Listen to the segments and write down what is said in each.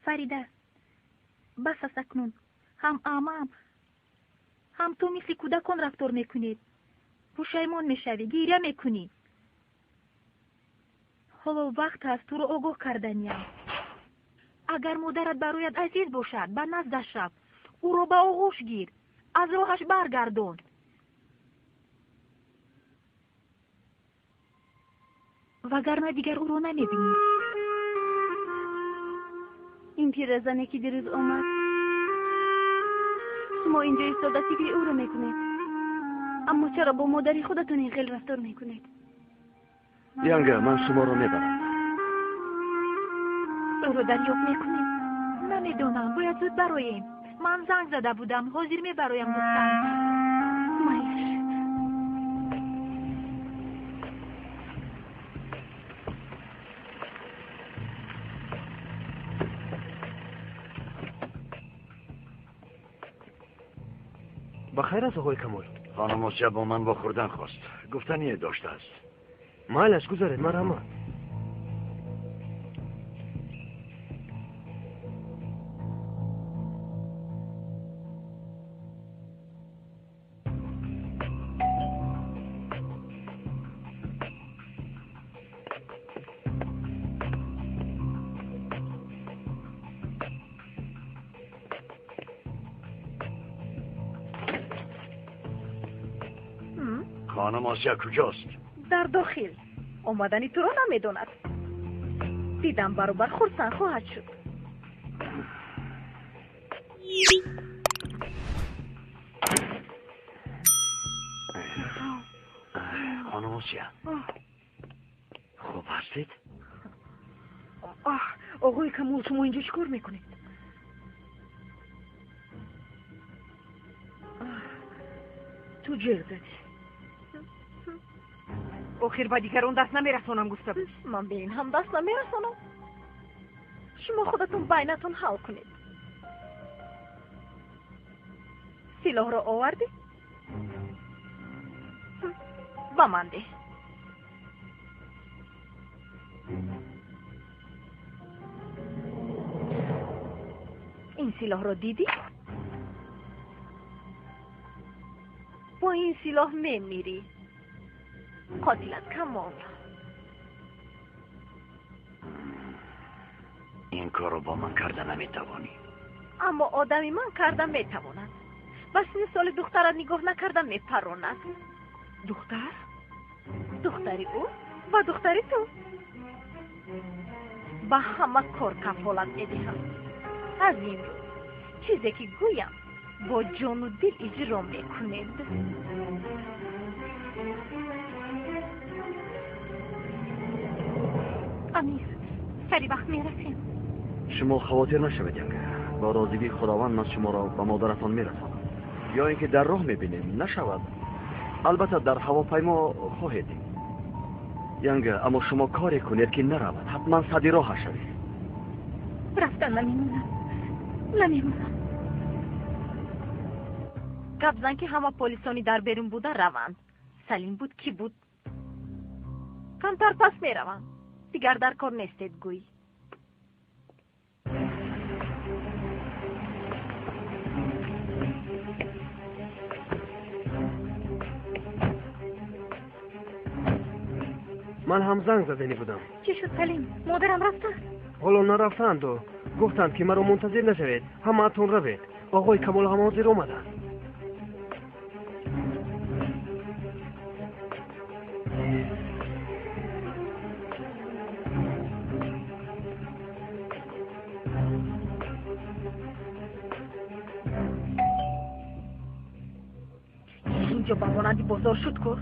Фарида, бас аст акнун. Ҳам амам, ҳам ту мисли кӯдакон рафтор мекунед. Пушаймон мешавӣ, гиря мекунӣ. Ҳоло вақт ҳаст туро огоҳ карданиям. Агар модарат барояд азиз бошад, ба наздаш рав, ӯро ба оғӯш гир, аз роҳаш баргардон. Вагарна дигар ӯро намебинӣ. Ин пиразане ки дирӯз омад, шумо инҷо истода фикри ӯро мекунед. Аммо чаро бо модари худатон ин хел рафтор мекунед? Янга, ман шуморо мебарам. Ӯро дарёфт мекунем? Намедонам, бояд зуд бароем. Ман занг зада будам, ҳозир мебароям гуфтам. Майлаш. Ба хайр аст, оғои Камол? Хонум Осия бо ман вохӯрдан хост. Гуфтание доштааст. Майлаш, гузаред, марҳамат. خانم آسیا کجاست؟ در داخل. آمدنی تو را نمیداند. دیدم برابر خرسند خواهد شد. خانم آسیا، خوب هستید؟ آقای کمال، شما اینجا چیکار میکنید؟ تو جر زدی. охир ба дигарон даст намерасонам гуфта буд. Ман ба ин ҳам даст намерасонам. Шумо худатон байнатон ҳал кунед. Силоҳро овардӣ? Ба ман деҳ. Ин силоҳро дидӣ? Бо ин силоҳ мемирӣ. Қотилат Камол. Ин корро бо ман карда наметавонӣ. Аммо одами ман карда метавонад. Ба синни соли духтарат нигоҳ накарда мепаронад. Духтар? Духтари ӯ ва духтари ту. Ба ҳама кор кафолат медиҳам. Аз ин рӯз чизе ки гӯям бо ҷону дил иҷро мекунед. Амир, сари вақт мерасем. Шумо хавотир нашавед, Янга. Бо розигии Худованд ман шуморо ба модаратон мерасонам. Ё ин ки дар роҳ мебинем, нашавад. Албатта дар ҳавопаймо хоҳед дид. Янга, аммо шумо коре кунед ки наравад. Ҳатман сади роҳа шавед. Рафтан намемонам. Намемонам. Гап зан ки ҳама полисони дар берун буда раванд. Салим буд, ки буд? Камтар пас мераванд. Дигар дар кор нестед, гӯй. Ман ҳам занг задани будам. Чӣ шуд, Салим? Модарам рафтааст? Ҳоло нарафтаанду. Гуфтанд ки маро мунтазир нашавед, ҳамаатон равед. Оғои Камол ҳам ҳозир омаданд. Инҷо ба монанди бозор шуд ку.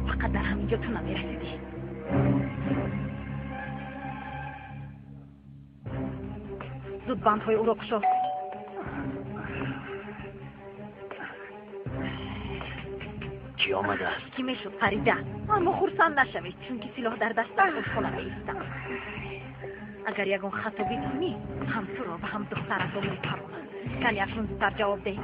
Фақат дар ҳаминҷо ту намерасидӣ. Зуд бандҳои ӯро кушо. Кӣ омадааст? Кӣ мешуд, Фарида? Аммо хурсанд нашавед, чунки силоҳ дар дастам ошхона меистам. Агар ягон хато бикунӣ, ҳам туро ва ҳам духтаратро мепаронам. Кани акнун зудтар ҷавоб деҳ.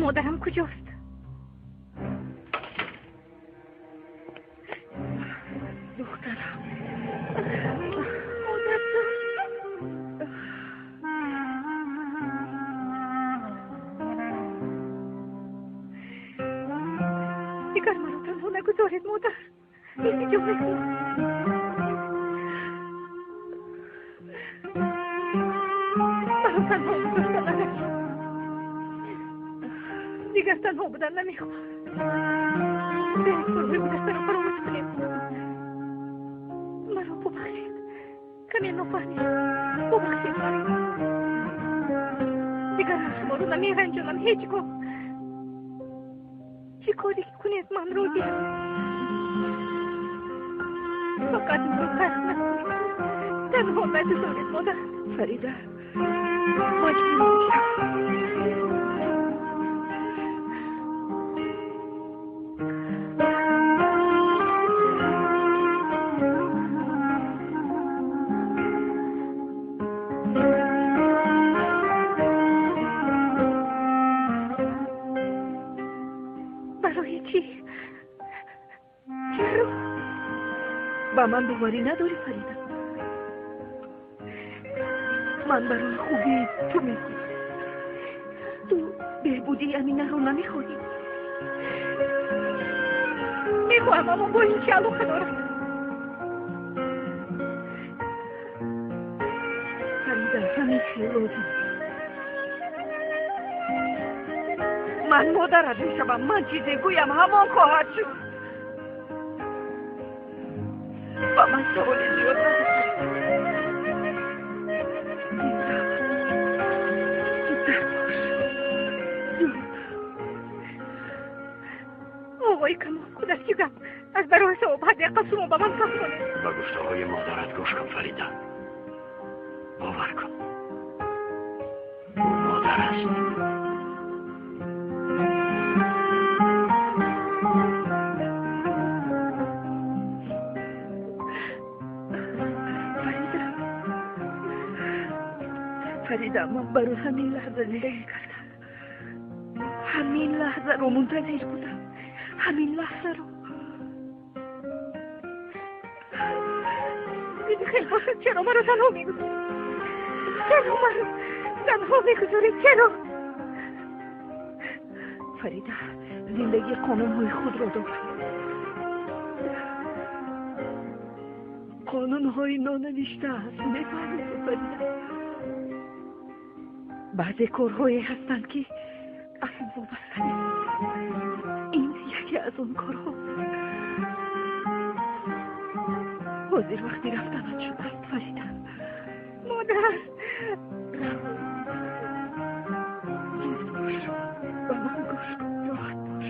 Модарам куҷост? Духтарам. Модарҷон. Дигар маро танҳо нагузоред, модар. Илтиҷо мекунам. Маро танҳо гузошта наравед. Дигар танҳо будан намехоҳам. Биёед корҳои гузаштаро фаромӯш кунем. Маро бубахшед. Каме нофаҳмӣ. Бубахшед маро. Дигар ман шуморо намеранҷонам ҳеҷ гоҳ. Чӣ коре ки кунед ман розиам. Фақат маро тарк накунед. Танҳо нагузоред, модар. Фарида, маҷбур мешавам. Ба ман боварӣ надорӣ, Фарида? Ман барои хубии ту мегӯям. Ту беҳбудии Аминаро намехоҳӣ? Мехоҳам, аммо бо ин чӣ алоқа дорад? Фарида, ҳамин хел лозим. Ман модарат мешавам. Ман чизе гӯям, ҳамон хоҳад шуд. Ба ман саволи зиёд надиҳед. Зудтар бош. Зуд. Овои Камол, худаш чӣ гап? Аз барои савоб ҳадди ақал шумо ба ман фаҳмонед. Ба гуфтаҳои модарат гӯш кун, Фарида. Бовар кун, ӯ модар аст. Фарида, ман барои ҳамин лаҳза зиндагӣ кардам. Ҳамин лаҳзаро мунтазир будам. Ҳамин лаҳзаро. Хел бошад, чаро маро танҳо мегузоред? Чаро маро танҳо мегузоред? Чаро? Фарида, зиндагӣ қонунҳои худро дорад. Қонунҳои нонавишта аст. Мефаҳмед, Фарида? Баъзе корҳое ҳастанд, ки аз мо вобаста нест. Ин яке аз он корҳост. Ҳозир вақти рафтанат шудааст, Фарида. Модар! Рав. Зуд бош. Ба ман гӯш кун. Роҳат бош.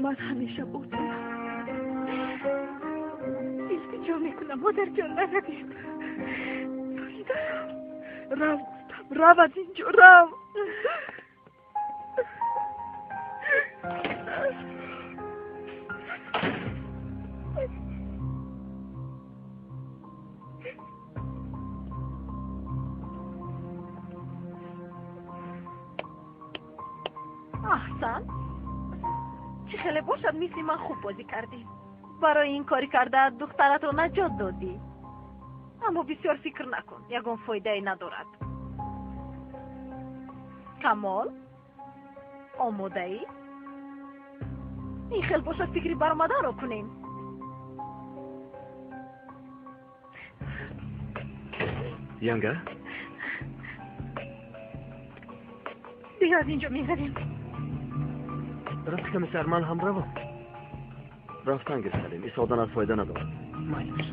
Ман ҳамеша бо туям. Илтиҷо мекунам, модарҷон, наравед. Фарида, рав. Рав аз инҷо, рав. Аҳсан, чӣ хеле бошад, мисли ман хуб бозӣ кардӣ. Барои ин кори кардаат духтаратро наҷот додӣ. Аммо бисёр фикр накун, ягон фоидае надорад. Камол, омодаӣ? Ин хел бошад, фикри баромаданро кунем. Янга? Биё, аз инҷо меравем. Рафт, комиссар, ман ҳам равам. Рафтан гир, Салим. Истоданат фоида надорад. Майлаш.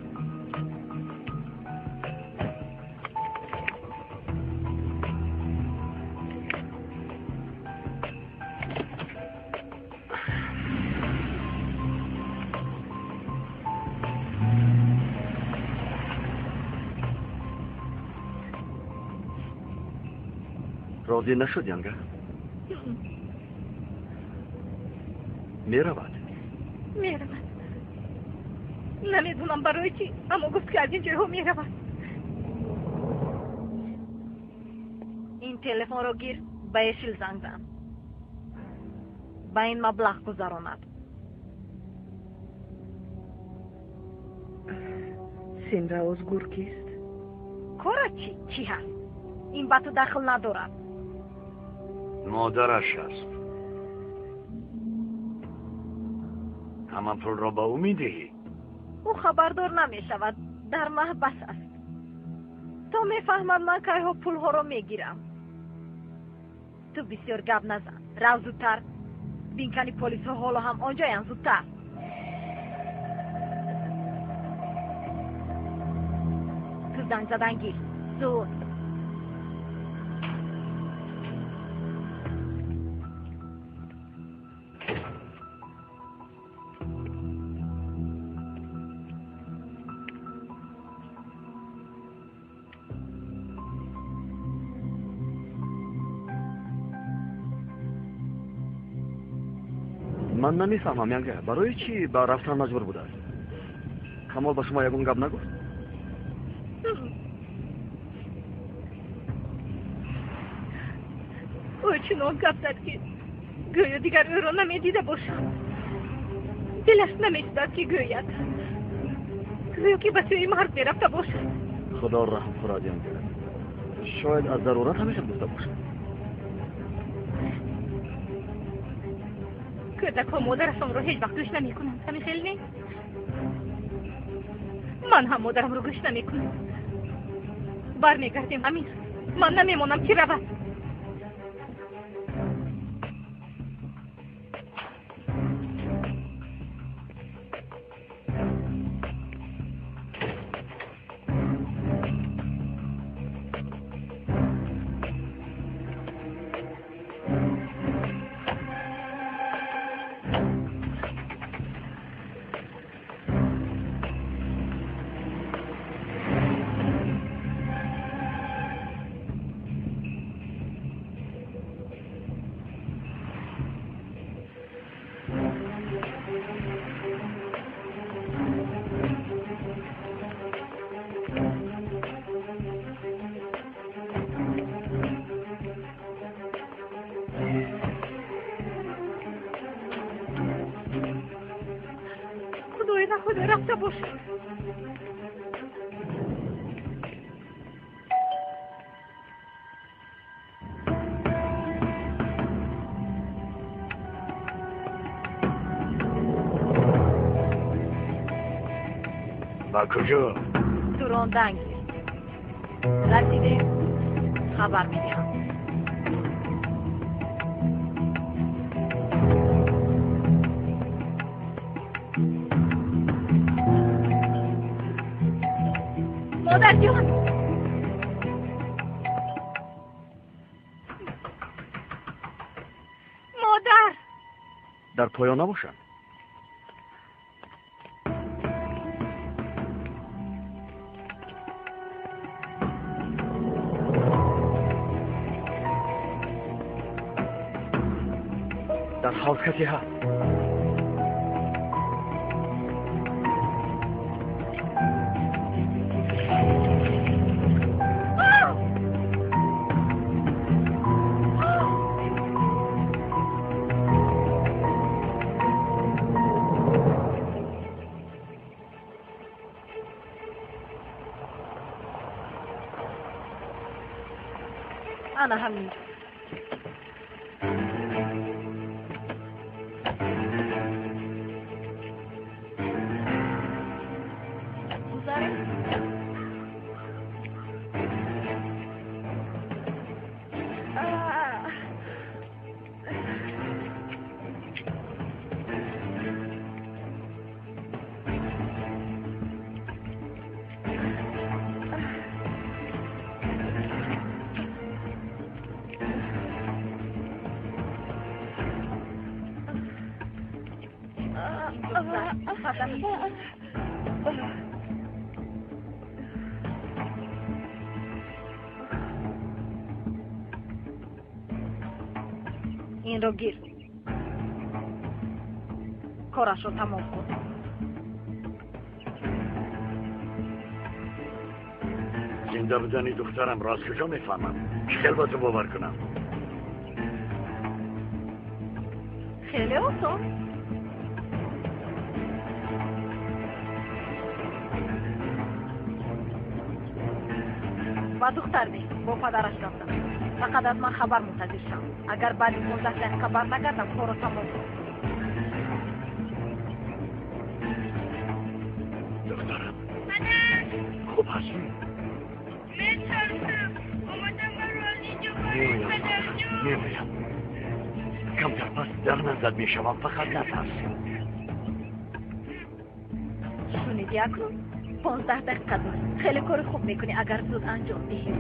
Розӣ нашуд, Янга? Меравад? Меравад. Намедонам барои чӣ, аммо гуфт ки аз ин ҷойҳо меравад. Ин телефонро гир, ба Эшил занг зан. Ба ин маблағ гузаронад. Симра Озгур кист? Кора чӣ? Чӣ ҳаст? Ин ба ту дахл надорад. Модараш аст. Ҳама пулро ба ӯ медиҳӣ? Ӯ хабардор намешавад. Дар маҳбас аст. То мефаҳмад ман кайҳо пулҳоро мегирам. Ту бисёр гап назан. Рав зудтар. Бинкани полисҳо ҳоло ҳам онҷоянд. Зудтар. Ту занг задан гир. Зуд. Ман намефаҳмам, янга, барои чӣ ба рафтан маҷбур будааст? Камол ба шумо ягон гап нагуфт? Ӯ чунон гап зад, ки гӯё дигар ӯро намедида бошам. Дилаш намешудад, ки гӯяд. Гӯё ки ба сӯи марг мерафта бошад. Худо раҳм кунад, янга. Шояд аз зарурат ҳамеша гуфта бошад. Кӯдакҳо модарашонро ҳеҷ вақт гӯш намекунанд. Ҳамин хел не? Ман ҳам модарамро гӯш намекунам. Бармегардем, Амир. Ман намемонам, ки равад. Рафта бошад. Ба куҷо? Ту рондан гир. Расидем, хабар медиҳам. Модарҷон! Модар! Дар поён набошанд. Дар ҳавз касе ҳаст. Ана ҳаминҷо. Гузарем. Инро гир. Корашро тамом кун. Зинда будани духтарамро аз куҷо мефаҳмам? Чӣ хел ба ту бовар кунам? Хеле осон. Ба духтар не, бо падараш рафтам. Фақат аз ман хабар мунтазир шав. Агар баъди 15 дақиқа барнагардам, корро тамом кун. Духтарам. Хуб ҳастӣ? Метарсам. Омадам маро аз инҷо баред, падарҷон. Меоям. Камтар пас дар наздат мешавам, фақат натарс. Шуниди акнун? 15 дақиқа дорӣ. Хеле кори хуб мекунӣ агар зуд анҷом диҳӣ.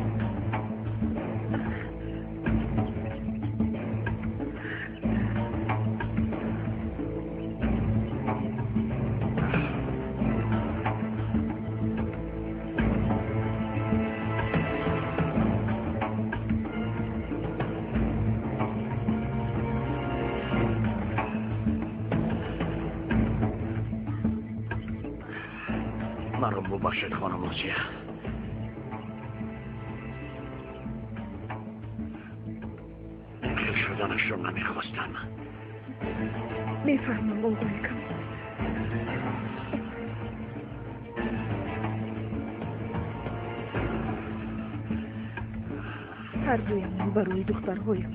Маро бубахшед, хонум Осия. Ин хел шуданашро намехостам. Мефаҳмам, оғои Камол. Ҳар дуямон барои духтарҳоям.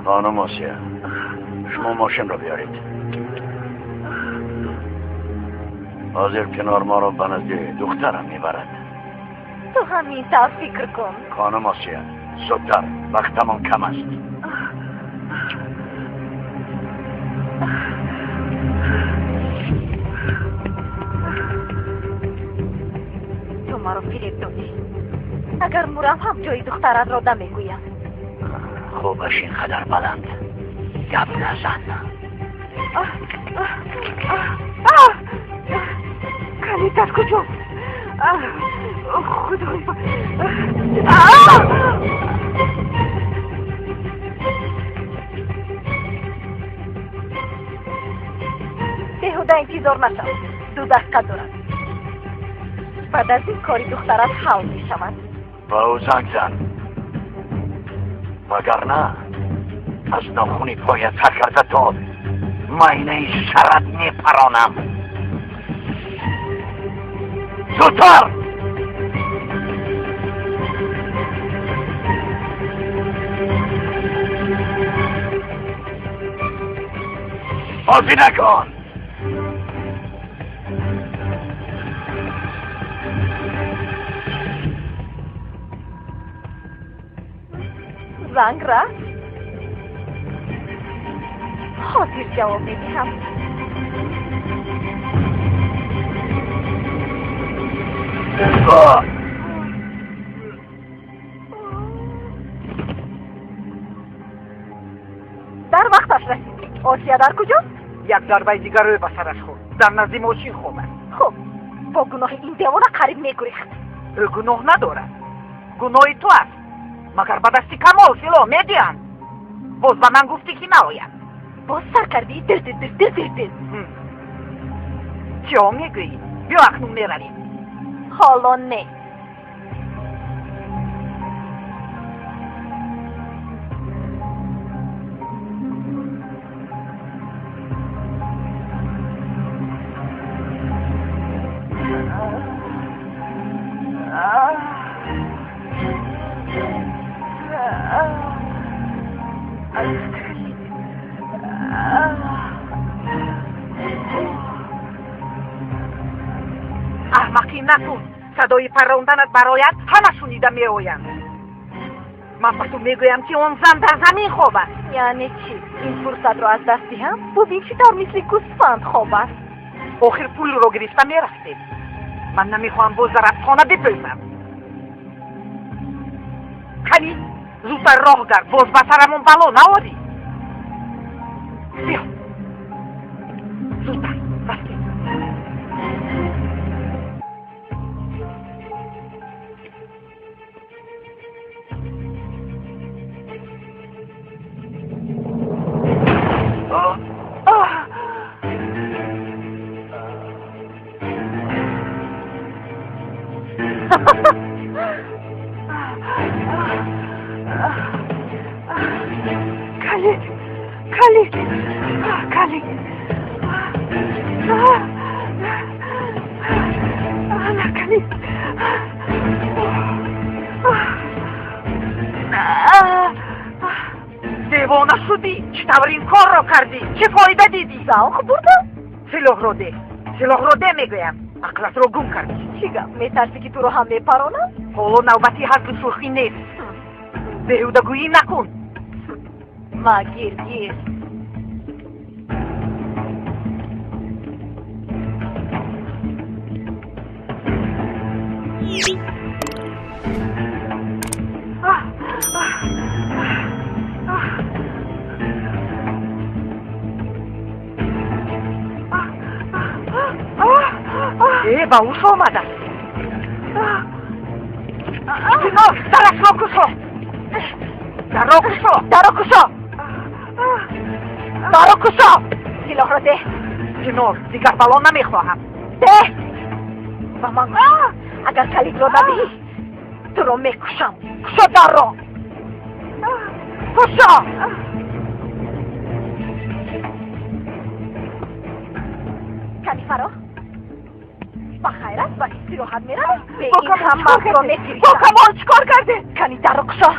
خانم آسیه، شما ماشین رو بیارید. حاضر کنار ما رو به نزد دخترم میبرد. تو همین طور فکر کن. خانم آسیه، زودتر، وقتمان کم است. تو مرا فریب دادی. اگر مرم هم جای دخترت را نمیگویم. خوبش اینقدر بلند گپ نزن. کلید در کجاست؟ خدای беҳуда интизор нашав. 2 дақиқа дорад. Баъд аз ин кори духтарат ҳал мешавад. Ба ӯ занг зан, вагарна аз нохуни поят сар карда то майнаи сарат мепаронам. Зудтар! Бозӣ накун! Занг рафт. Ҳозир ҷавоб медиҳам. Дар вақташ расидӣ. Осия дар куҷост? Як зарбаи дигар рӯй ба сараш хӯрд. Дар назди мошин хоб аст. Хуб, бо гуноҳи ин девона қариб мегурехт. Ӯ гуноҳ надорад. Гуноҳи ту аст. Магар ба дасти Камол силоҳ медиҳанд? Боз ба ман гуфтӣ, ки наояд. Боз сар кардӣ? Дир дир дир дир дир дир. Чӣ мегӯӣ? Биё акнун меравем. Ҳоло не. Аҳмақӣ накун. Садои парронданат барояд ҳама шунида меоянд. Ман ба ту мегӯям, ки он зан дар замин хоб аст. Яъне чӣ? Ин фурсатро аз даст диҳам? Бубин, чӣ тавр мисли гӯсфанд хоб аст. Охир пулро гирифта мерафтем. Ман намехоҳам боз дар афсона бипӯсам. Кани, зудтар роҳ гард, боз ба сарамон бало наорӣ. Биё, зудтар рафтем. Калид, калид, калид. Ана калид. Девона шудӣ? Чӣ тавр ин корро кардӣ? Чӣ фоида дидӣ? Завқ бурдам. Силоҳро де, силоҳро де мегӯям. Ақлатро гум кардӣ. Чӣ гап? Метарсӣ, ки туро ҳам мепаронам? Ҳоло навбати ҳазлу шӯхӣ нест. Беҳудагӯӣ накун. Ма гир, гир. Э, ба ҳуш омадааст. Динор, дарашро кушо. Дарро кушо, дарро кушо, дарро кушо. Силоҳро деҳ. Динор, дигар бало намехоҳам. Деҳ ба ман. Агар калидро надиҳӣ, туро мекушам. Кушо дарро, кушо. Кани фаро, ба хайр аст, ба истироҳат меравӣ? Бе Бо ин Камол ҳам чӣ кор ман туро кардед? мефиристам. Бо Камол чӣ кор кардед? Кани дарро кушо.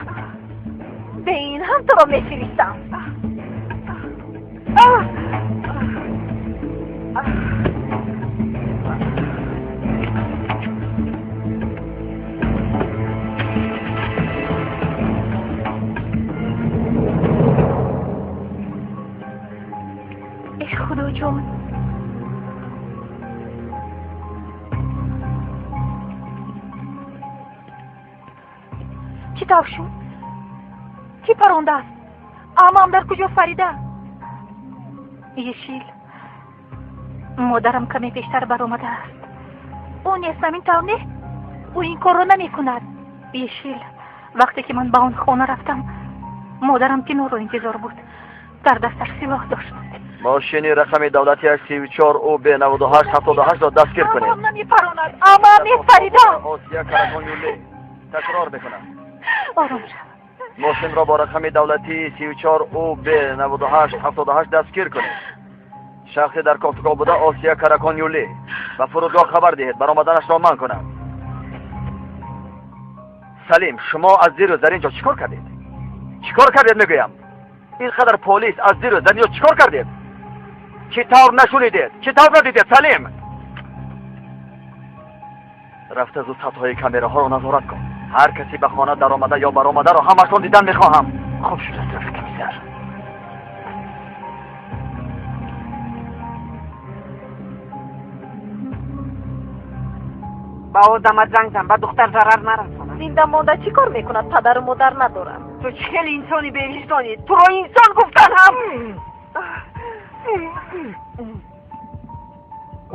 Бе ин ҳам туро мефиристам. Эй Худоҷон, Чӣ тавр шуд? Кӣ парондааст? Амам дар куҷо, Фарида? Ешил, модарам каме пештар баромадааст. Ӯ нест, ҳамин тавр не? Ӯ ин корро намекунад. Ешил, вақте ки ман ба он хона рафтам, модарам Пинорро интизор буд. Дар дасташ силоҳ дошт. Мошини рақами давлатиаш 34 УБ 98 78-ро дастгир кунед. Амам намепаронад. Амам нест, Фарида. Осия Каракон Юлӣ. Такрор мекунам. Ором шав. Мошинро бо рақами давлатии 34 УБ 98 78 дастгир кунед. Шахсе дар кофтукоб буда Осия Каракон Юлӣ. Ба фурудгоҳ хабар диҳед, баромаданашро манъ кунанд. Салим, шумо аз дирӯз дар ин ҷо чӣ кор кардед? Чӣ кор кардед, мегӯям? Ин қадар полис аз дирӯз дар ин ҷо чӣ кор кардед? Чӣ тавр нашунидед? Чӣ тавр надидед, Салим? Рафта зуд сатҳҳои камераҳоро назорат кун. Ҳар касе ба хона даромада ё баромадаро ҳамашон дидан мехоҳам. Хуб шудааст, рафи комиссар. Ба одамат занг зан, ба духтар зарар нарасонад. Зинда монда чӣ кор мекунад? Падару модар надорад. Ту чӣ хеле инсони бевиҷдонӣ. Туро инсон гуфтан ҳам.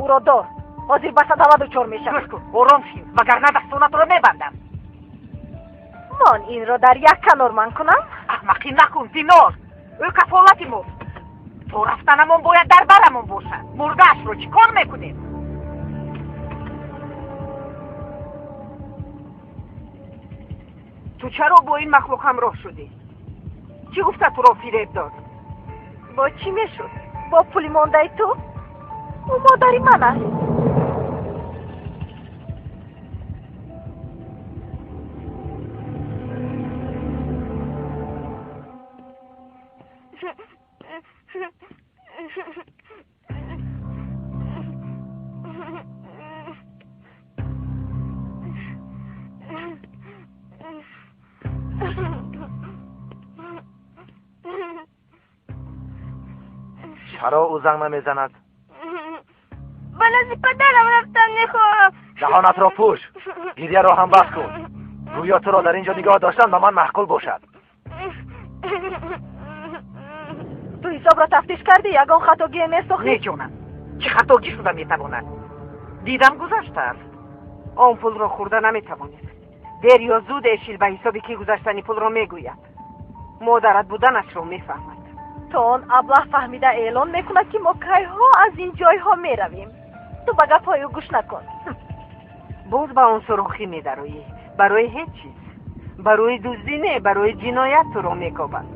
Ӯро дор. Ҳозир ба садама дучор мешавад. Гӯш кун, ором шин, вагарна дастонатро мебандам. Мон инро дар як канор ман кунам? Аҳмақӣ накун, Динор. Ӯ кафолати мост. То рафтанамон бояд дар барамон бошад. Мурдаашро чӣ кор мекунем? Ту чаро бо ин махлуқ ҳамроҳ шудӣ? Чӣ гуфта туро фиреб дод? Бо чӣ мешуд? Бо пули мондаи ту? Ӯ модари ман аст. Чаро ӯ занг намезанад? Ба назди падарам рафтан мехоҳам. Даҳонатро пӯш, гирьяро ҳам бас кун. Гӯё туро дар ин ҷо нигоҳ доштан ба ман маъқул бошад. Ту ҳисобро тафтиш кардӣ? Ягон хатогие месохӣ? Не ҷонам, чӣ хатогӣ шуда метавонад? Дидам гузаштааст. Он пулро хӯрда наметавонед. Дер ё зуд Эшил ба ҳисоби кӣ гузаштани пулро мегӯяд. Модарат буданашро мефаҳмад. То он аблаҳ фаҳмида эълон мекунад, ки мо кайҳо аз ин ҷойҳо меравем. Ту ба гапҳои ӯ гӯш накун. Боз ба он сурохӣ медароӣ. Барои ҳеҷ чиз. Барои дуздӣ не, барои ҷиноят туро мекобанд.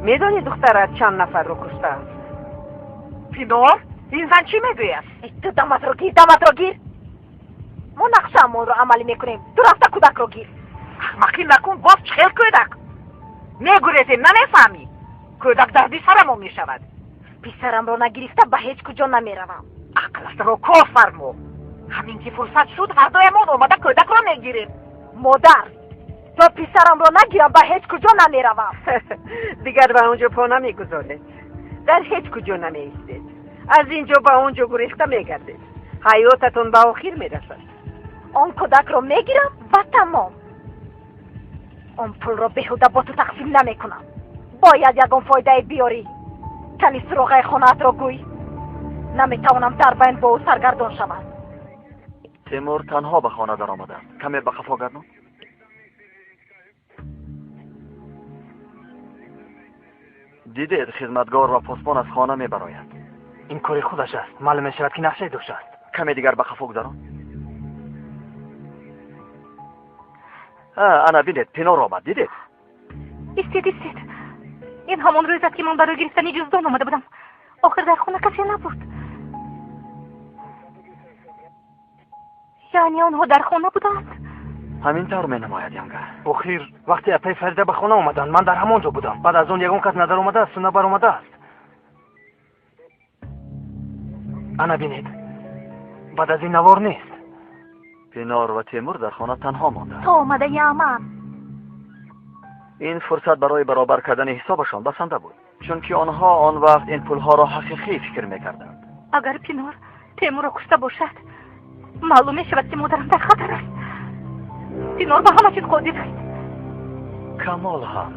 Медонӣ духтарат чанд нафарро куштааст? Пинор, ин зан чӣ мегӯяд? Ту даматро гир, даматро гир. Мо нақшаамонро амалӣ мекунем. Ту рафта кӯдакро гир. Аҳмақӣ накун, боз чӣ хел кӯдак? Мегурезем, намефаҳмӣ? Кӯдак дарди сарамон мешавад. Писарамро нагирифта ба ҳеҷ куҷо намеравам. Ақлатро кор фармо. Ҳамин ки фурсат шуд, ҳардуямон омада кӯдакро мегирем. Модар, то писарамро нагирам ба ҳеҷ куҷо намеравам. Дигар ба он ҷо по намегузоред. Дар ҳеҷ куҷо намеистед. Аз ин ҷо ба он ҷо гурехта мегардед. Ҳаётатон ба охир мерасад. Он кӯдакро мегирам ва тамом. Он пулро беҳуда бо ту тақсим намекунам. Бояд ягон фоидае биёрӣ. Кани суроғаи хонаатро гӯй. Наметавонам дар байн бо ӯ саргардон шавам. Темур танҳо ба хона даромадааст. Каме ба қафо гардон. Дидед, хизматгор ва посбон аз хона мебарояд. Ин кори худаш аст. Маълум мешавад, ки нақшае доштааст. Каме дигар ба қафо гузарон. Ана бинед, Пинор омад. Дидед? Истед, истед. Ин ҳамон рӯз аст, ки ман барои гирифтани ҷуздон омада будам. Охир дар хона касе набуд. Яъне онҳо дар хона буданд? Ҳамин тавр менамояд, янга. Охир вақте апаи Фарида ба хона омаданд, ман дар ҳамон ҷо будам. Баъд аз он ягон кас надаромадааст, на баромадааст. Ана бинед, баъд аз ин навор нест. Пинор ва Темур дар хона танҳо монданд. То омадаи аман. Ин фурсат барои баробар кардани ҳисобашон басанда буд, чунки онҳо он вақт ин пулҳоро ҳақиқӣ фикр мекарданд. Агар Пинор Темурро кушта бошад, маълум мешавад, ки модарам дар хатар аст. Пинор ба ҳама чиз қодир аст. Камол ҳам.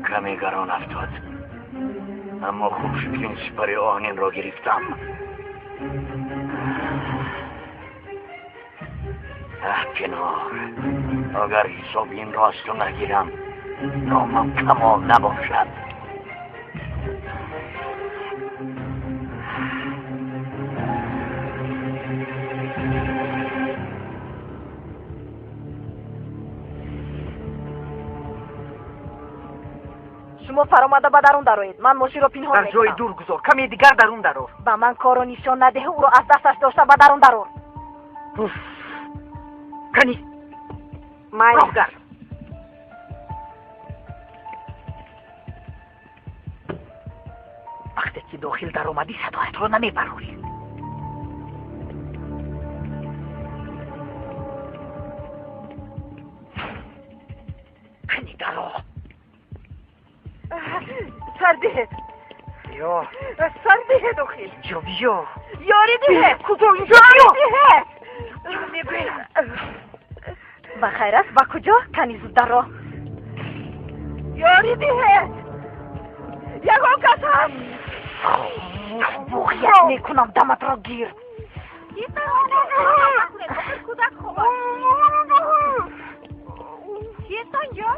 Каме гарон афтод, аммо хуб шуд, ки ин сипари оҳанинро гирифтам. Аҳ, Пинор, агар ҳисоби инро аз ту нагирам, номам Камол набошад. Шумо фаромада ба дарун дароед. Ман мошинро пинҳон Дар ҷои мекунам. дур гузор, каме дигар дарун дарор. Ба ман корро нишон надеҳ, ӯро аз дасташ дошта ба дарун дарор. Кани Майли. роҳ гард. Вақте ки дохил даромадӣ, садоятро намебарорӣ. Кани даро. Сар диҳед. Биё. Сар диҳед охир. Инҷо биё. Ёрӣ диҳед. Куҷо? Инҷо Ёрӣ биё. диҳед. Мегӯям. Ба хайр аст, ба куҷо? Кани зуд даро. Ёрӣ диҳед, ягон кас ҳаст? Буғият мекунам, даматро гир. Кӯдак хоб аст. Кист онҷо?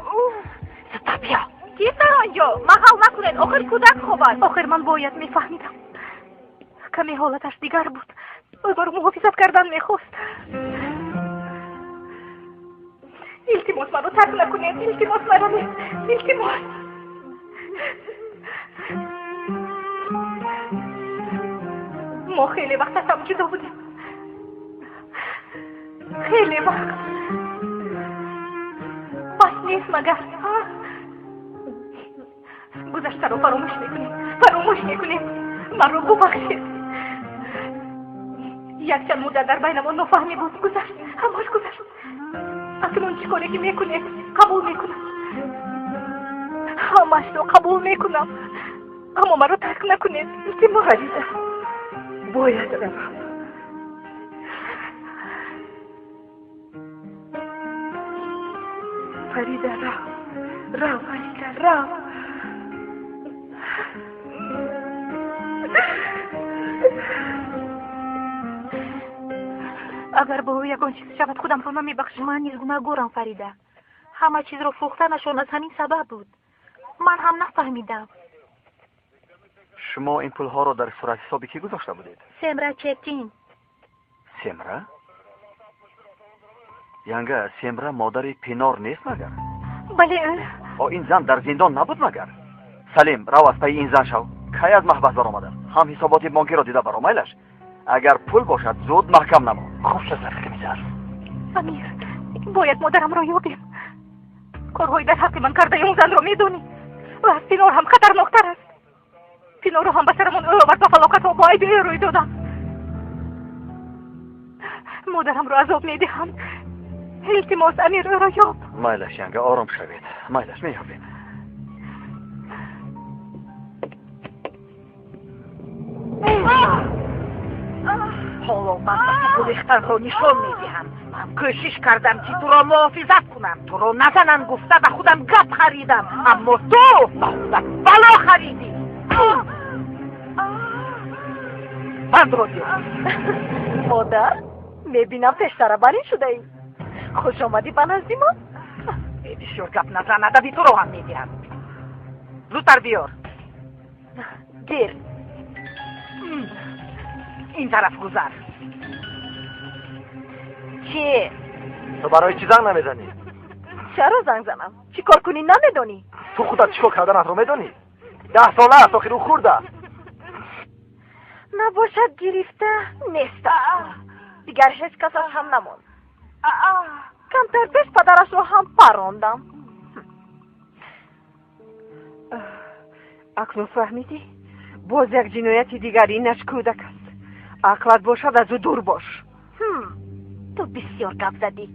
Зудтар биё. Кист дар онҷо? Маҳал накунед, охир кӯдак хоб аст. Охир ман бояд мефаҳмидам. Каме ҳолаташ дигар буд. Ӯ маро муҳофизат кардан мехост. Илтимос, маро тарк накунед. Илтимос, наравед. Илтимос. Мо хеле вақт аз ҳам ҷудо будем. Хеле вақт. Бас нест магар? Гузаштаро фаромӯш мекунем. Фаромӯш мекунем. Маро бубахшед. Якчанд муддат дар байнамон нофаҳмӣ буд. Гузашт. Ҳамаш гузашт. Акнун чӣ коре ки мекунед, қабул мекунам. Ҳамашро қабул мекунам. Аммо маро тарк накунед. Илтимос. Фарида, бояд равам. Фарида, рав. Рав, Фарида, рав. Агар бо ӯ ягон чиз шавад, худамро намебахшам. Ман низ гунаҳгорам, Фарида. Ҳама чизро фурӯхтанашон аз ҳамин сабаб буд. Ман ҳам нафаҳмидам. Шумо ин пулҳоро дар суратҳисоби кӣ гузошта будед? Семра Четин. Семра? Янга, Семра модари Пинор нест магар? Бале, ӯ. О, ин зан дар зиндон набуд магар? Салим, рав аз пайи ин зан шав. Кай аз маҳбас баромадааст? Ҳам ҳисоботи бонкиро дида баромайлаш. Агар пул бошад, зуд маҳкам намо. Хуб шуд, комиссар. Амир, бояд модарамро ёбем. Корҳои дар ҳаққи ман кардаи он занро медонӣ. Ва аз Пинор ҳам хатарноктар аст. Пинорро ҳам ба сарамон ӯ овард ва фалокатҳо бо айби ӯ рӯй доданд. Модарамро азоб медиҳанд. Илтимос, Амир, ӯро ёб. Майлаш, янга, ором шавед. Майлаш, меёбем. Ҳоло ман ба ту гурехтанро нишон медиҳам. Ман кӯшиш кардам, ки туро муҳофизат кунам. Туро назананд гуфта ба худам гап харидам, аммо ту ба худат бало харидӣ. Бандро биёр. Модар, мебинам пештара барин шудаӣ. Хуш омадӣ ба назди мо. Бисёр гап назан, адаби туро ҳам медиҳам. Зудтар биёр. Гир. Ин тараф гузар. Чӣ? Ту барои чӣ занг намезанӣ? Чаро занг занам? Чӣ кор кунӣ намедонӣ? Ту худат чӣ кор карданатро медонӣ? 10 сола аст, охир ӯ хурд аст. Набошад гирифта нест. Дигар ҳеҷ кас аз ҳам намонд. Камтар пеш падарашро ҳам парондам. Акнун фаҳмидӣ? Боз як ҷинояти дигар, инаш кӯдак аст. Ақлат бошад, аз ӯ дур бош. Ту бисёр гап задӣ.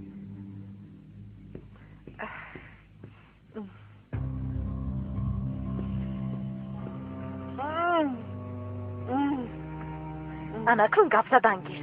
Анакун гап задан гир.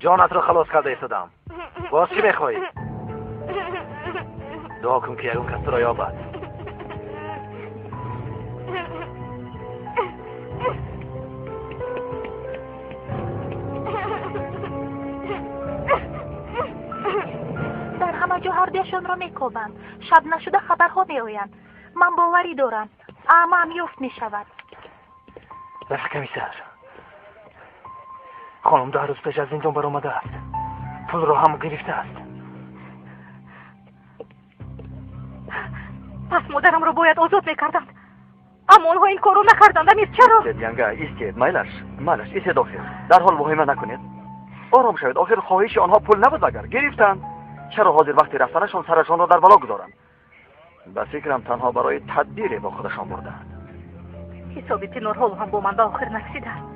Ҷонатро халос карда истодам. Боз чӣ мехоҳӣ? Дуо кун, ки ягон кас туро ёбад. Дар ҳама ҷо ҳардуяшонро мекобанд. Шаб нашуда хабарҳо меоянд. Ман боварӣ дорам, амаам ёфт мешавад. Рафт, комиссар. Хонум 10 рӯз пеш аз зиндон баромадааст. Пулро ҳам гирифтааст. Пас модарамро бояд озод мекарданд. Аммо онҳо ин корро накарданд. Амир, чаро? Истед, янга, истед. Майлаш, майлаш, истед охир. Дарҳол воҳима накунед. Ором шавед. Охир хоҳиши онҳо пул набуд, агар гирифтанд. Чаро ҳозир вақти рафтанашон сарашонро дар бало гузоранд? Ба фикрам танҳо барои тадбире бо худашон бурдаанд. Ҳисоби Пинор ҳоло ҳам бо ман ба охир нарасидааст.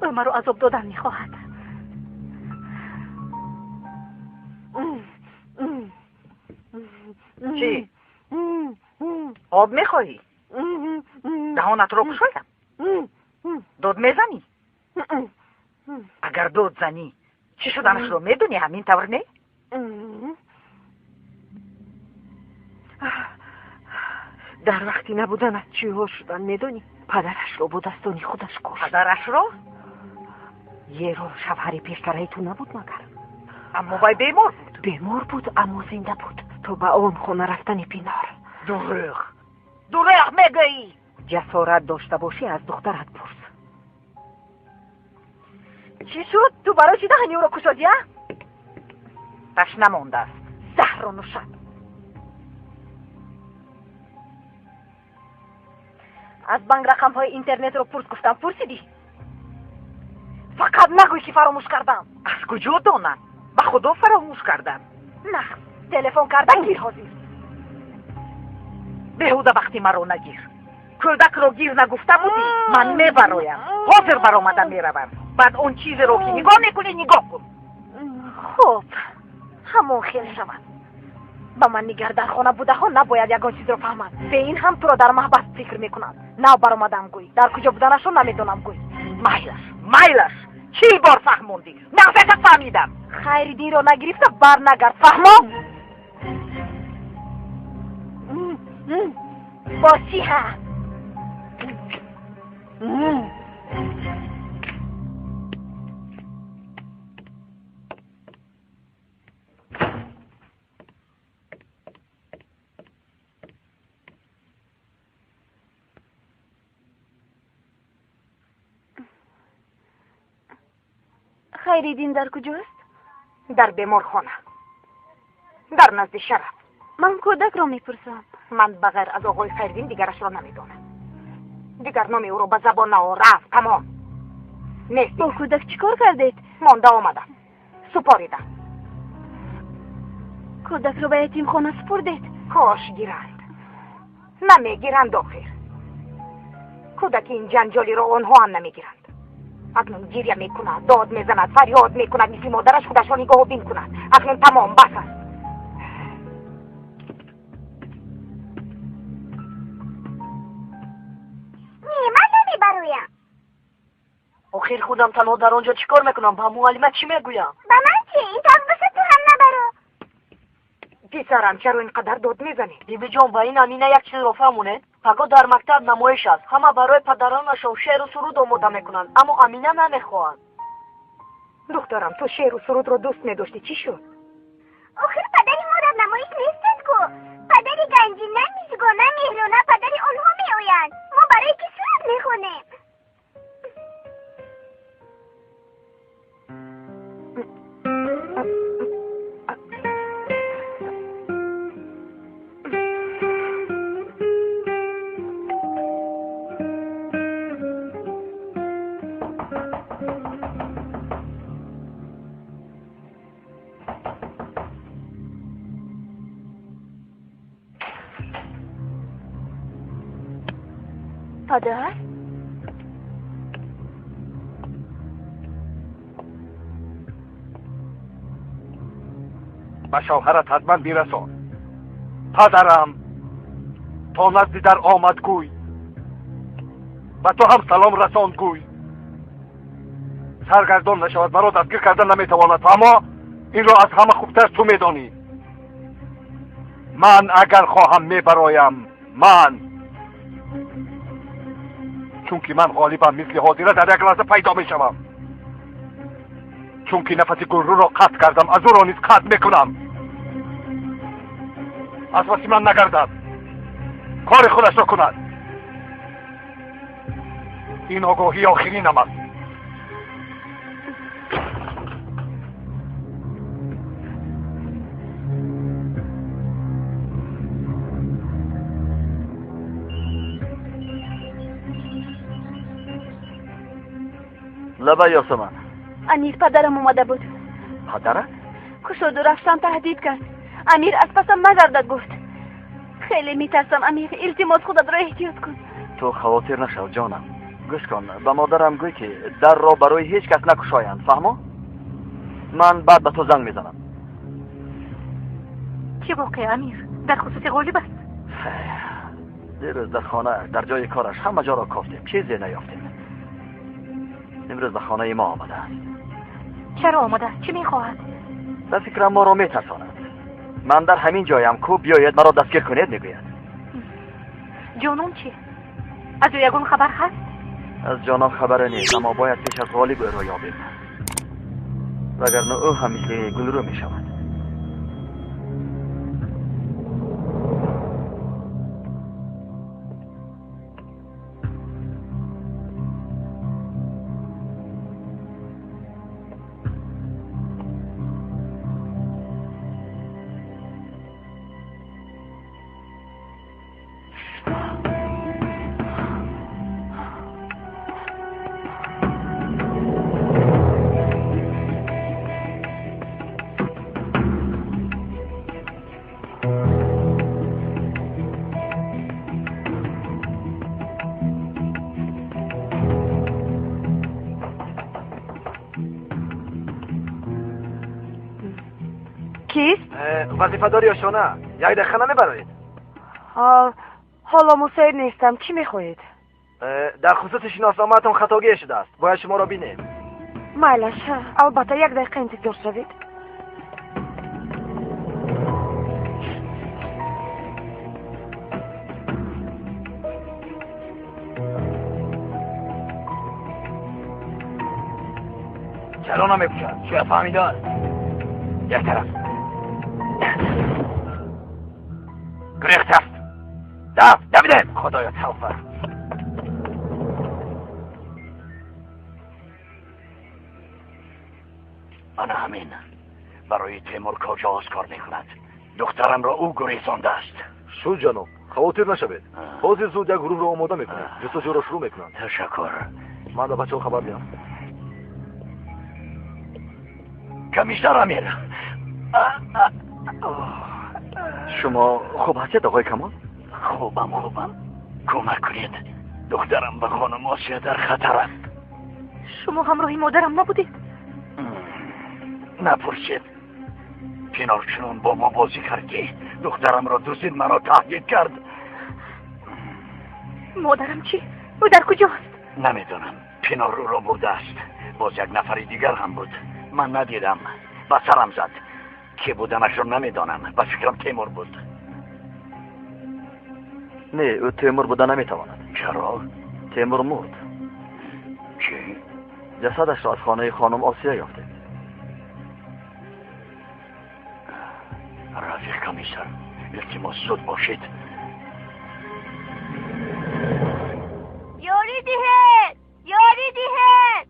Ӯ маро азоб додан мехоҳад. Чӣ? Об мехоҳӣ? Даҳонатро кушоям? Дод мезанӣ? Агар дод занӣ, чӣ шуданашро медонӣ, ҳамин тавр не? Дар вақти набуданат чиҳо шудан медонӣ? Падарашро бо дастони худаш кушт. Падарашро? Еро шавҳари пештараи ту набуд магар? Аммо вай бемор буд. Бемор буд, аммо зинда буд. То ба он хона рафтани Пинор. Дурӯғ! Дурӯғ мегӯӣ! Ҷасорат дошта бошӣ, аз духтарат пурс. Чӣ шуд? Ту барои чӣ даҳани ӯро кушодӣ, а? Ташна мондааст. Заҳрро нӯшад. Аз банк рақамҳои интернетро пурс гуфтам, пурсидӣ? Фақат нагӯй, ки фаромӯш кардам. Аз куҷо донам? Ба худо фаромӯш кардам. Нах, телефон карда гир ҳозир. Беҳуда вақти маро нагир. Кӯдакро гир нагуфта будӣ, ман мебароям. Ҳозир баромада меравам. Баъд он чизеро, ки нигоҳ мекунӣ, нигоҳ кун. Хуб, ҳамон хел шавад. Ба ман нигар, дар хона будаҳо набояд ягон чизро фаҳманд. Бе ин ҳам туро дар маҳбас фикр мекунанд. Нав баромадам гӯй. Дар куҷо буданашро намедонам гӯй. Майлаш, майлаш. 40 бор фаҳмондӣ. Нағзака фаҳмидам. Хайриддинро нагирифта бар нагард, фаҳмо? Бо чӣ ҳа? Хайриддин дар куҷост? Дар беморхона. Дар назди Шараф. Ман кӯдакро мепурсам. Ман ба ғайр аз оғои Хайриддин дигарашро намедонам. Дигар номи ӯро ба забон наор. Рафт, тамом. Нест. Бо кӯдак чӣ кор кардед? Монда омадам. Супоридам. Кӯдакро ба ятимхона супурдед? Кош гиранд. Намегиранд охир. Кӯдаки ин ҷанҷолиро онҳо ҳам намегиранд. Акнун гиря мекунад, дод мезанад, фарёд мекунад, мисли модараш худашро нигоҳубин кунад. Акнун тамом, бас аст. Не, ман намебароям. Охир худам танҳо дар он ҷо чӣ кор мекунам? Ба муаллима чӣ мегӯям? Ба ман чӣ? Ин тавр бошад, ту ҳам набаро. Писарам, чаро ин қадар дод мезанӣ? Бибиҷон, ба ин Амина як чизро фаҳмонед. Пагоҳ дар мактаб намоиш аст. Ҳама барои падаронашон шеъру суруд омода мекунанд, аммо Амина намехоҳад. Духтарам, ту шеъру сурудро дӯст медоштӣ, чӣ шуд? Охир падари мо дар намоиш нестанд ку. Падари Ганҷина, Мизгона, Меҳрона, падари онҳо меоянд. Мо барои ки суруд мехонем? Падар? Ба шавҳарат ҳатман бирасон. Падарам то назди дар омад гӯй. Ба ту ҳам салом расонд гӯй. Саргардон нашавад, маро дастгир карда наметавонад, аммо инро аз ҳама хубтар ту медонӣ. Ман агар хоҳам мебароям. Ман. Чунки ман ғолибам, мисли ҳозира дар як лаҳза пайдо мешавам. Чунки нафаси Гулрӯро қатъ кардам, аз ӯро низ қатъ мекунам. Аз паси ман нагардад. Кори худашро кунад. Ин огоҳии охиринам аст. Лаба Ёсаман. Амир, падарам омада буд. Падарат? Кушоду рафтан таҳдид кард. Амир аз пасам нагардад гуфт. Хеле метарсам, Амир. Илтимос, худатро эҳтиёт кун. Ту хавотир нашав, ҷонам. Гӯш кун, ба модарам гӯй ки дарро барои ҳеҷ кас накушоянд, фаҳмо? Ман баъд ба ту занг мезанам. Чӣ воқеа, Амир? Дар хусуси Ғолиб аст? Дирӯз дар хона, дар ҷои кораш ҳама ҷоро кофтем, чизе наёфтем. Имрӯз ба хонаи мо омадааст. Чаро омадааст? Чӣ мехоҳад? Ба фикрам моро метарсонад. Ман дар ҳамин ҷоям ку, биёед маро дастгир кунед, мегӯяд. Ҷонон чӣ? Аз ӯ ягон хабар ҳаст? Аз ҷонон хабаре нест, аммо бояд пеш аз Ғолиб ӯро ёбем. Вагарна ӯ ҳам мисли Гулрӯ мешавад. Вазифадори ошона, як дақиқа намебароед? Ҳоло мусоид нестам. Чӣ мехоҳед? Дар хусуси шиносномаатон хатогие шудааст. Бояд шуморо бинем. Майлаш, албатта, як дақиқа интизор шавед. Чаро намепӯшад? Шояд фаҳмидааст. Як тараф. Гурехтааст. Дав, давидем. Худоё, тавба. Ана ҳамин. Барои Темур куҷо кор мекунад? Духтарамро ӯ гурезондааст. Шуд, ҷаноб, хавотир нашавед. Ҳозир зуд як гурӯҳро омода мекунем. Ҷустуҷӯро шурӯъ мекунанд. Ташаккур. Ман ба бачаҳо хабар диҳам. Комиссар Амир. Шумо хуб ҳастед, оқои Камол? Хубам, хубам. Кӯмак кунед. Духтарам ба хонум Осия дар хатар аст. Шумо ҳамроҳи модарам набудед? Напурсед. Пинор чунон бо мо бозӣ кард ки духтарамро дуздид, маро таҳдид кард. Модарам чӣ? Ӯ дар куҷост? Намедонам. Пинор ӯро бурдааст. Боз як нафари дигар ҳам буд. Ман надидам. Ба сарам зад. Ки буданашро намедонам. Ба фикрам Темур буд. Не, ӯ Темур буда наметавонад. Чаро? Темур мурд. Чӣ? Ҷасадашро аз хонаи хонум Осия ёфтем. Рафиқ комиссар, илтимос зуд бошед. Ёрӣ диҳед! Ёрӣ диҳед!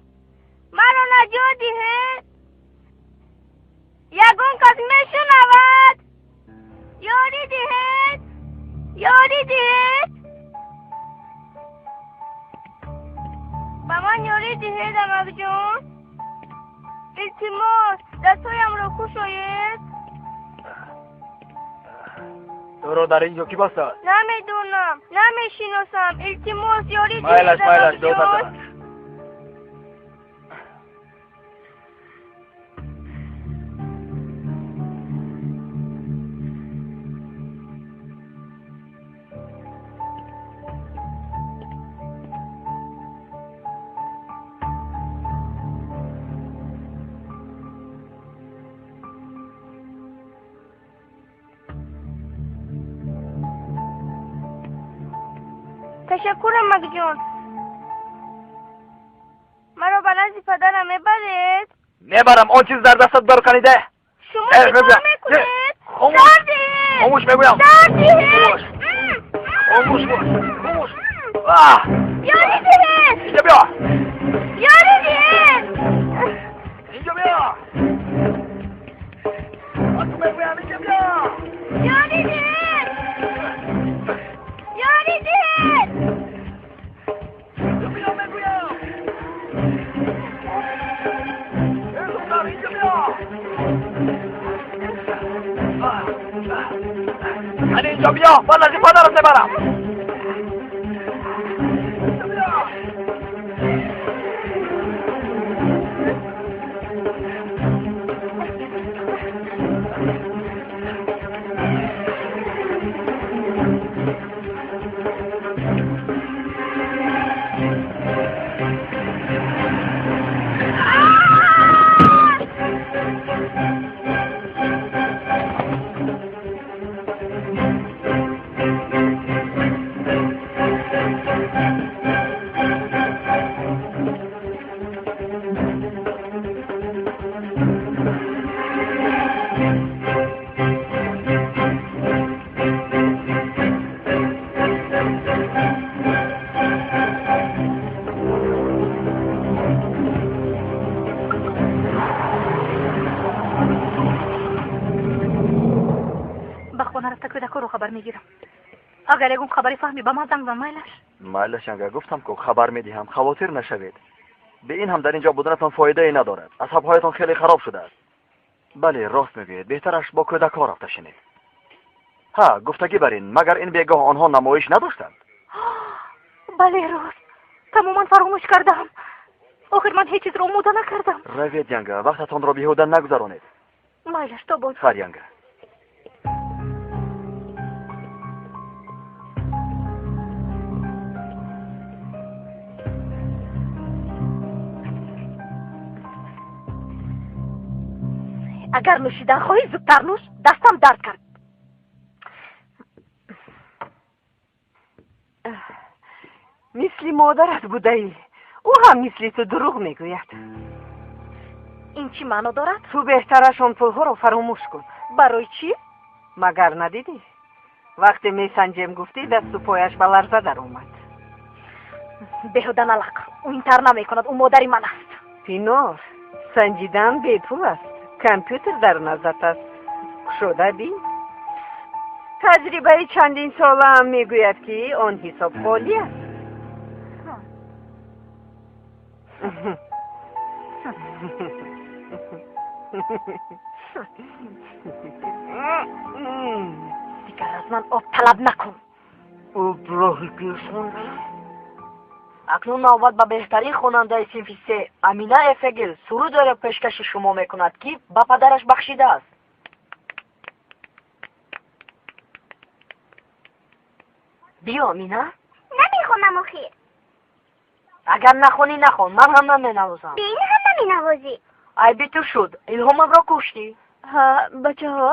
Маро наҷот диҳед! Ягон кас мешунавад? Ёрӣ диҳед! Ёрӣ диҳед! Ба ман ёрӣ диҳед, амакҷон! Илтимос, дастҳоямро кушоед! Туро дар ин ҷо кӣ бастааст? Намедонам, намешиносам. Илтимос, ёрӣ диҳед, Майлаш, майлаш, дод амакҷон! назанад. Ташаккур, амакҷон. Маро ба назди падарам мебаред? Мебарам. Он чиз дар дастат бар канида. Шумо чӣ кор мекунед? Хомӯш. Хомӯш мегӯям. Сар диҳед! Хомӯш бош. Хомӯш. Аҳ! Ёрӣ диҳед! Инҷо биё. Ёрӣ диҳед! Инҷо биё. Ба ту мегӯям, инҷо биё. Ёрӣ диҳед! Ёрӣ диҳед! Инҷо биё мегӯям. Эй духтар, инҷо биё. Ани инҷо биё, ман назди падарат мебарам. Инҷо биё. Ба хона рафта кӯдакҳоро хабар мегирам. Агар ягон хабаре фаҳмӣ, ба ман занг зан, майлаш? Майлаш, янга, гуфтам ку, хабар медиҳам, хавотир нашавед. Бе ин ҳам дар инҷо буданатон фоидае надорад. Асабҳоятон хеле хароб шудааст. Бале, рост мегӯед, беҳтараш бо кӯдакҳо рафта шинед. Ҳа, гуфтагӣ бар ин, магар ин бегоҳ онҳо намоиш надоштанд? Бале, рост, тамоман фаромӯш кардам. Охир ман ҳеҷ чизро омода накардам. Равед, янга, вақтатонро беҳуда нагузаронед. Майлаш, то боз. Хайр, янга. Агар нӯшидан хоҳӣ, зудтар нӯш, дастам дард кард. Мисли модарат будаӣ. Ӯ ҳам мисли ту дурӯғ мегӯяд. Ин чӣ маъно дорад? Ту беҳтараш он пулҳоро фаромӯш кун. Барои чӣ? Магар надидӣ? Вақте месанҷем гуфтӣ, дасту пояш ба ларза даромад. Беҳуда налақ. Ӯ ин тар намекунад, ӯ модари ман аст. Пинор, санҷидан бепул аст. Компютер дар назарат аст. Кушода бин. Таҷрибаи чандин солаам мегӯяд, ки он ҳисоб холӣ аст. Дигар аз ман об талаб накун. Об роҳи пешон. Акнун навбат ба беҳтарин хонандаи синфи се, Амина Эфегил, сурудеро пешкаши шумо мекунад, ки ба падараш бахшидааст. Биё, Амина. Намехонам охир. Агар нахонӣ, нахон, ман ҳам наменавозам. Бе ин ҳам наменавозӣ. Айби ту шуд, илҳомамро куштӣ. Ҳа, бачаҳо.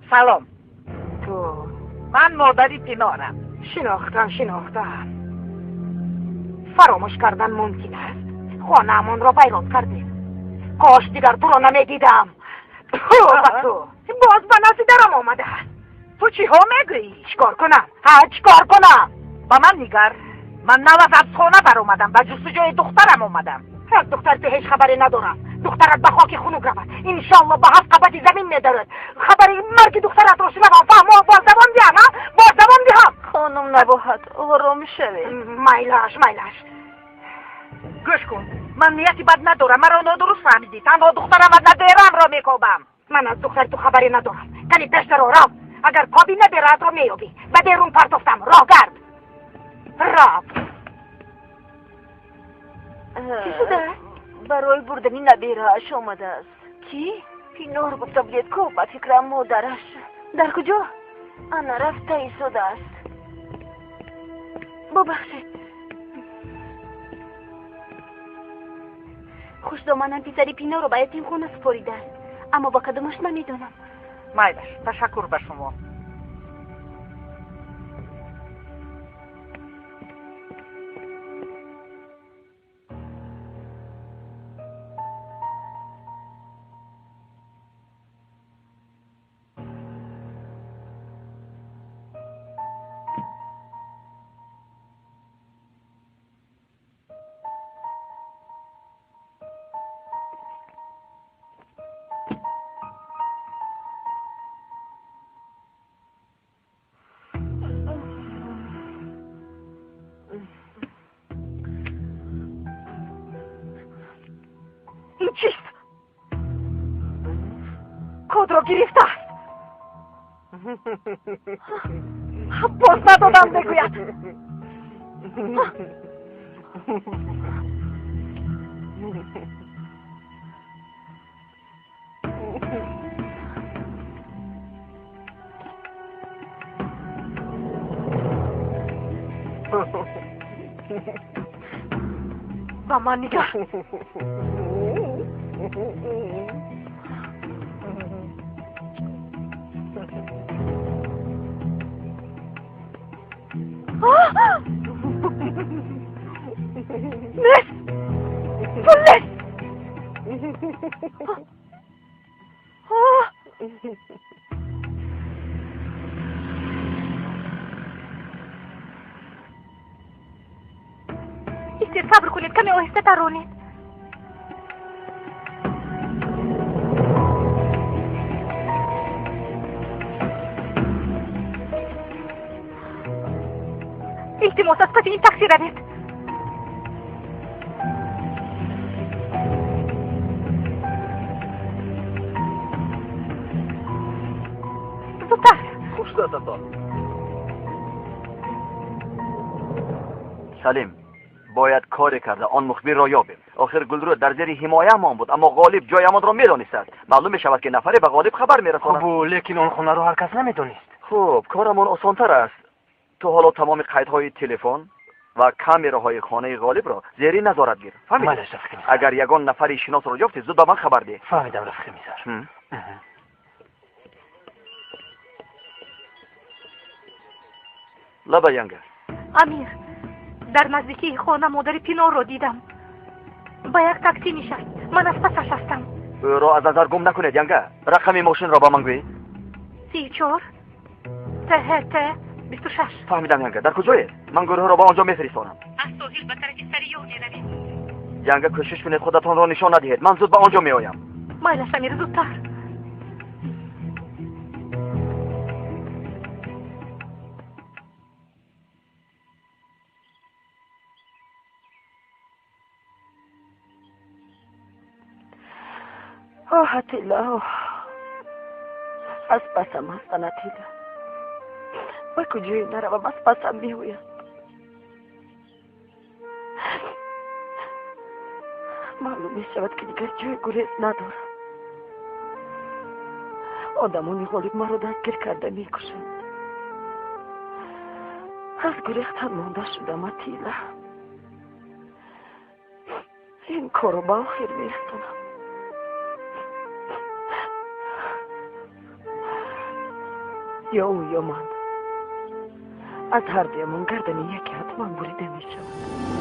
Салом. Ту? Ман модари Пинорам. Шинохтам, шинохтам. Фаромӯш кардан мумкин аст. Хонаамонро вайрон кардем. Кош дигар туро намедидам. Ба ту боз ба назди дарам омадааст. Ту чиҳо мегӯӣ? Чӣ кор кунам? Ҳа, чӣ кор кунам? Ба ман нигар. Ман нав аз ҳабсхона баромадам, ба ҷустуҷӯи духтарам омадам. Аз духтари ту ҳеҷ хабаре надорам. Духтарат ба хоки хунук равад, иншоалло ба ҳафт қабати замин медарад. Хабари марги духтаратро шунавам, фаҳмо, боз давом диҳам, а? Боз давом диҳам. Хонум Набоҳат, ором шавед. Майлаш, майлаш. Гӯш кун, ман нияти бад надорам, маро нодуруст фаҳмидӣ. Танҳо духтарам ва набераамро мекобам. Ман аз духтари ту хабаре надорам. Кани пештаро рав. Агар коби набераатро меёбӣ. Ба берун партофтам, роҳ гард. Рав. Чӣ шудааст? Барои бурдани набирааш омадааст. Кӣ? Пинор гуфта будед ку, ба фикрам модараш. Дар куҷо? Ана рафта истодааст. Бубахшед. Хушдоманам писари Пиноро ба ятимхона супоридааст, аммо ба кадомаш намедонам. Майлаш, ташаккур ба шумо. Ин чист? Кодро гирифтааст. Боз надодам мегӯяд. Ба ман нигар. Нест! Пул нест! Истед, сабр кунед, каме оҳистатар ронед. Илтимос, аз паси ин такси равед. Зудтар. Хуш дастатон. Салим, бояд коре карда он мухбирро ёбем. Охир Гулрӯ дар зери ҳимояамон буд, аммо Ғолиб ҷоямонро медонистааст. Маълум мешавад, ки нафаре ба Ғолиб хабар мерасонад. Хуб, лекин он хонаро ҳар кас намедонист. Хуб, корамон осонтар аст. Ту ҳоло тамоми қайдҳои телефон ва камераҳои хонаи Ғолибро зери назорат гир. Фаҳмидӣ? Бале, рафиқи мисар. Агар ягон нафари шиносро ёфтӣ, зуд ба ман хабар деҳ. Фаҳмидам, рафиқи мисар. Лаба янга. Амир, дар наздикии хона модари Пинорро дидам. Ба як таксӣ нишаст. Ман аз пасаш ҳастам. Ӯро аз назар гум накунед, янга. Рақами мошинро ба ман гӯед. 34 ТХТ 26. Фаҳмидам, янга. Дар куҷоед? Ман гурӯҳро ба он ҷо мефиристонам. Аз соҳил ба тарафи Сариёҳ меравем. Янга, кӯшиш кунед худатонро нишон надиҳед. Ман зуд ба он ҷо меоям. Майлаш, Амир, зудтар. Оҳ, Атилла, оҳ. Аз пасам ҳастан, Атилла. Ба куҷое наравам, аз пасам меоянд. Маълум мешавад, ки дигар ҷои гурез надорам. Одамони Ғолиб маро дастгир карда мекушанд. Аз гурехтан монда шудам, Атилла. Ин корро ба охир мерасонам. Ё ӯ, ё ман. Аз ҳар дуямон гардани яке ҳатман бурида мешавад.